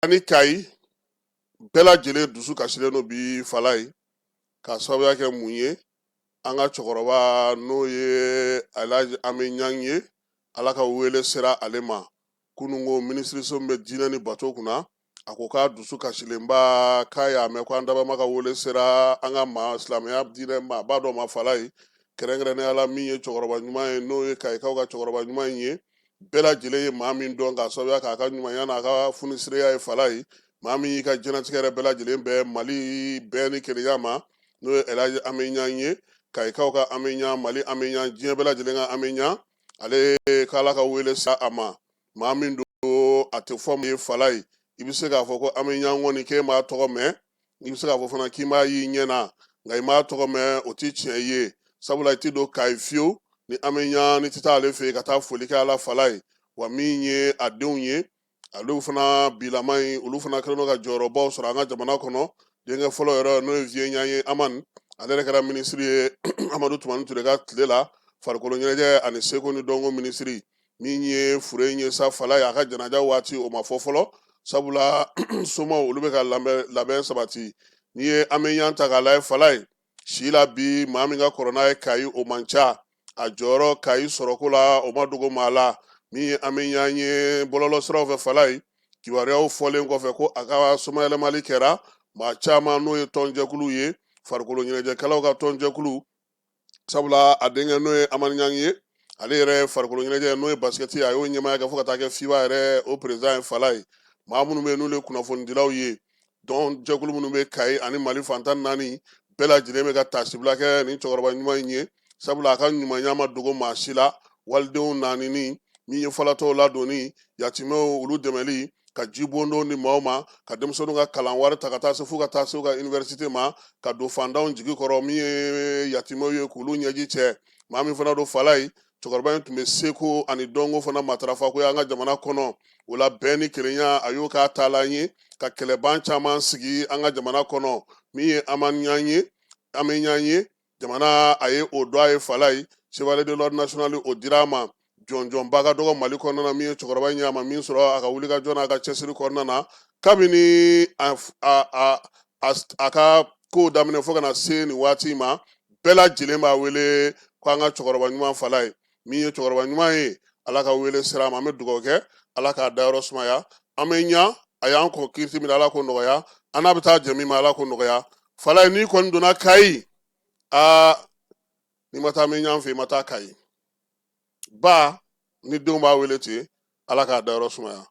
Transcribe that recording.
Ani Kayi bɛɛ lajɛlen dusu kasilen don bi Falayi, k'a sababuya kɛ mun ye? An ka cɛkɔrɔba, n'o ye Alhaji Ami Ɲang ye, Ala ka wele sera ale ma kununko. Minisiriso min bɛ diinɛ ni bato kunna, a ko k'a dusu kasilenba, k'a y'a mɛn ko an dabama ka wele sera an ka maa silamɛya diinɛ maaba dɔ ma Falayi, kɛrɛnkɛrɛnnenya la min ye cɛkɔrɔba ɲuman ye, n'o ye Kayikaw ka cɛkɔrɔba ɲuman in ye, bɛɛ lajɛlen ye maa min dɔn k'a sababuya k'a ka ɲumanya n'a ka funisireya ye Falayi, maa min y'i ka diɲɛnatigɛ yɛrɛ bɛɛ lajɛlen bɛn Mali bɛɛ ni kelenya ma, n'o ye Elhaji Ami Ɲang ye, Kayikaw ka Ami Ɲang, Mali Ami Ɲang, diɲɛ bɛɛ lajɛlen ka Ami Ɲang. Ale k'Ala ka wele sa a ma. Maa min don, a tɛ fɔ ye Falayi, i bɛ se k'a fɔ ko Ami Ɲang kɔni, k'e m'a tɔgɔ mɛn, i bɛ se k'a fɔ fana k'i m'a y'i ɲɛ na, nka i m'a tɔgɔ mɛn, o tɛ tiɲɛ ye, sabula i tɛ don Kayi fiyewu ni Ami Ɲang ni tɛ taa ale fɛ yen ka taa foli kɛ a la Falayi. Wa min ye a denw ye, olu fana bilama in, olu fana kɛlen don ka jɔyɔrɔbaw sɔrɔ an ka jamana kɔnɔ. Denkɛ fɔlɔ yɛrɛ, n'o ye Vieux Ɲang ye, Amani, ale yɛrɛ kɛra minisiri ye Amadu Tumani Ture ka tile la, farikolo ɲɛnajɛ ani seko ni dɔnko minisiri. Min ye fure in ye sa Falayi, a ka janaja waati o ma fɔ fɔlɔ, sabula somaw olu bɛ ka labɛn sabati. N'i ye Ami Ɲang ta k'a lajɛ Falayi, si la bi, maa min ka kɔrɔ n'a ye Kayi, o man ca. A jɔyɔrɔ Kayi sɔrɔko la, o ma dogo maa la. Min ye Ami Ɲang ye, bɔlɔlɔ siraw fɛ Falayi, kibaruyaw fɔlen kɔfɛ ko a ka somayɛlɛmali kɛra, maa caman, n'o ye tɔnjɛkulu ye, farikolo ɲɛnajɛkɛlaw ka tɔnjɛkulu, sabula a denkɛ, n'o ye Amani Ɲang ye, ale yɛrɛ farikolo ɲɛnajɛ, n'o ye basikɛti, a y'o ɲɛmaaya kɛ fo ka taa kɛ FIBA yɛrɛ o président ye Falayi. Maa minnu bɛ yen, n'olu ye kunnafonidilaw ye, dɔn jɛkulu minnu bɛ Kayi ani Mali fan 14 bɛɛ lajɛlen bɛ ka taasibila kɛ nin cɛkɔrɔba ɲuman in ye, sabula a ka ɲumanya ma dogo maa si la. Walidenw naanini, min ye falatɔw ladonni, yatimɛw olu dɛmɛli, ka jibondon di maaw ma, ka denmisɛnninw ka kalan wari ta ka taa se fo ka taa se u ka université ma, ka don fantanw jigi kɔrɔ, min ye yatimɛw ye, k'olu ɲɛji cɛ. Maa min fana don Falayi, cɛkɔrɔba in tun bɛ seko ani dɔnko fana matarafa ko an ka jamana kɔnɔ. O la, bɛn ni kelenya, a y'o k'a taalan ye, ka kɛlɛban caman sigi an ka jamana kɔnɔ. Min ye Amani Ɲang ye, Ami Ɲang ye, jamana a ye o dɔn a ye Falayi, chevalier de l'ordre national, o dira a ma. Jɔnjɔnba ka dɔgɔ Mali kɔnɔna na, min ye cɛkɔrɔba in ye, a ma min sɔrɔ a ka wulikajɔ n'a ka cɛsiri kɔnɔna na, kabini a ka kow daminɛ fo ka na se nin waati ma, bɛɛ lajɛlen b'a wele ko an ka cɛkɔrɔba ɲuman Falayi. Min ye cɛkɔrɔba ɲuman ye, Ala ka wele sera a ma. An bɛ dugawu kɛ, Ala k'a dayɔrɔ sumaya. An bɛ ɲa a y'an kɔ kiiriti min, Ala k'o nɔgɔya. An n'a bɛ taa jɛ min ma, Ala k'o nɔgɔya. Falayi, n'i kɔni donna Kayi, aa, n'i ma taa min ɲan fɛ, i ma taa Kayi. Ba ni denw b'a wele ten, Ala k'a dayɔrɔ sumaya.